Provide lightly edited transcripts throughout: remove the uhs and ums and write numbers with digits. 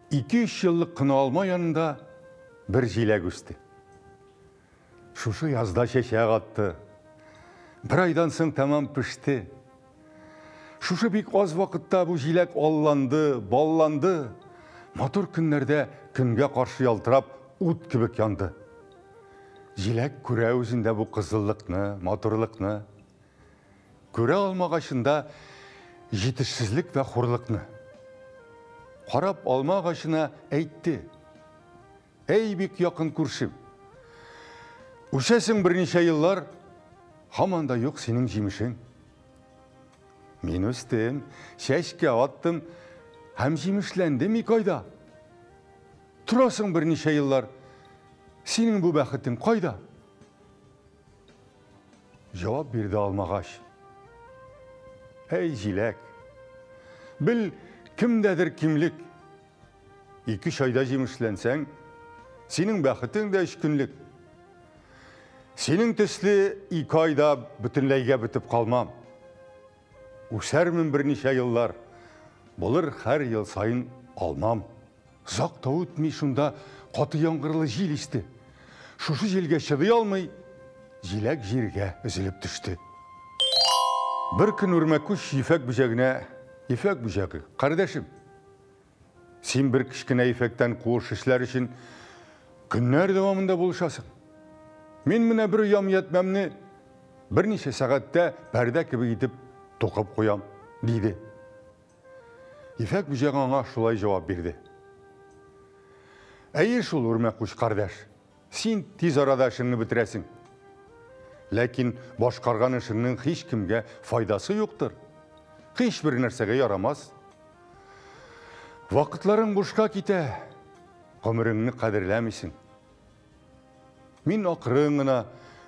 Ике-өч еллык кына алма янында бер җиләк үсте. Шушы язда чәчәк атты. Бер айдан соң тәмам пеште. Шушы бик аз вакытта бу җиләк алланды, балланды. Матур көннәрдә көнгә каршы ялтырап, ут кебек янды. Җиләк күрә үзендә бу кызыллыкны, матурлыкны. Күрә алмагачында җитешсезлек вә хурлыкны. Карап алма агачына әйтте. Әй, бик якын күршем. Үсәсең берничә еллар, һаман да юк синең җимешең. Мин үстем, чәчкә аттым һәм җимешләндем ике айда. Торасың берничә еллар, синең бу бәхетең кайда? Җавап бирде алмагач. Әй, җиләк! Бел, кемдәдер кимлек. Ике-өч айда җимешләнсәң, синең бәхетең дә өч көнлек. Синең төсле ике айда бөтенләйгә бетеп калмам. Үсәрмен берничә еллар, булыр һәр ел саен алмам. Озак та үтми шунда каты яңгырлы җил исте. Шушы җилгә чыдый алмый, җиләк җиргә өзелеп төште. Бер көн үрмәкүч ефәк бөҗәгенә, Ефәк бөҗәге, кардәшем, син бер кечкенә ефәктән куыш эшләр өчен көннәр дәвамында булышасың. Мин менә бер оям ятмәмне берничә сәгатьтә пәрдә кебек итеп тукып куям, диде. Ефәк бөҗәк аңа шулай җавап бирде. Әйе шул, үрмәкүч кардәш, син тиз арада эшеңне бетерәсең. Ләкин башкарган эшеңнең һичкемгә файдасы юктыр. Һичбер нәрсәгә ярамас. Вакытларың бушка китә, гомереңне кадерләмисең. Мин акрын гына,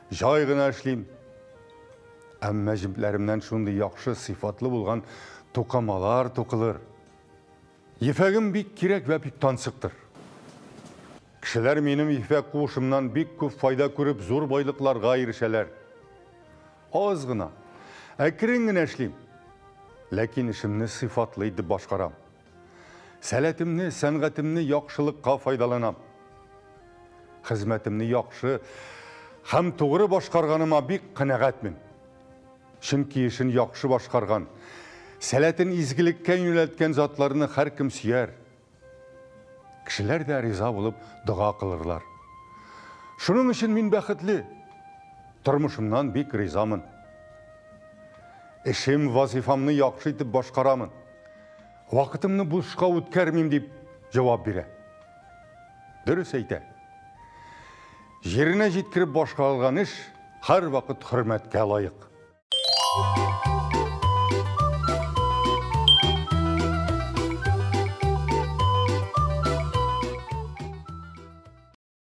җай гына эшлим. Әмма җепләремнән шундый яхшы сыйфатлы булган тукымалар тукылыр. Ефәгем бик кирәк вә бик тансыктыр. Кешеләр минем ефәк куышымнан бик күп файда күреп зур байлыкларга ирешәләр. Аз гына, әкрен генә эшлим. Ләкин эшемне сыйфатлы итеп башкарам. Сәләтемне, сәнгатемне яхшылыкка файдаланам. Хезмәтемне яхшы һәм тугры башкарганыма бик канәгатьмен. Чөнки эшен яхшы башкарган, сәләтен изгелеккә юнәлткән затларны һәркем сөяр. Кешеләр дә риза булып дога кылырлар. Шуның өчен мин бәхетле. Тормышымнан бик ризамын. Эшем, вазифамны яхшы итеп башкарамын. Вакытымны бушка үткәрмим, дип җавап бирә. Дөрес әйтә. Җиренә җиткереп башкарылган эш һәрвакыт хөрмәткә лаек.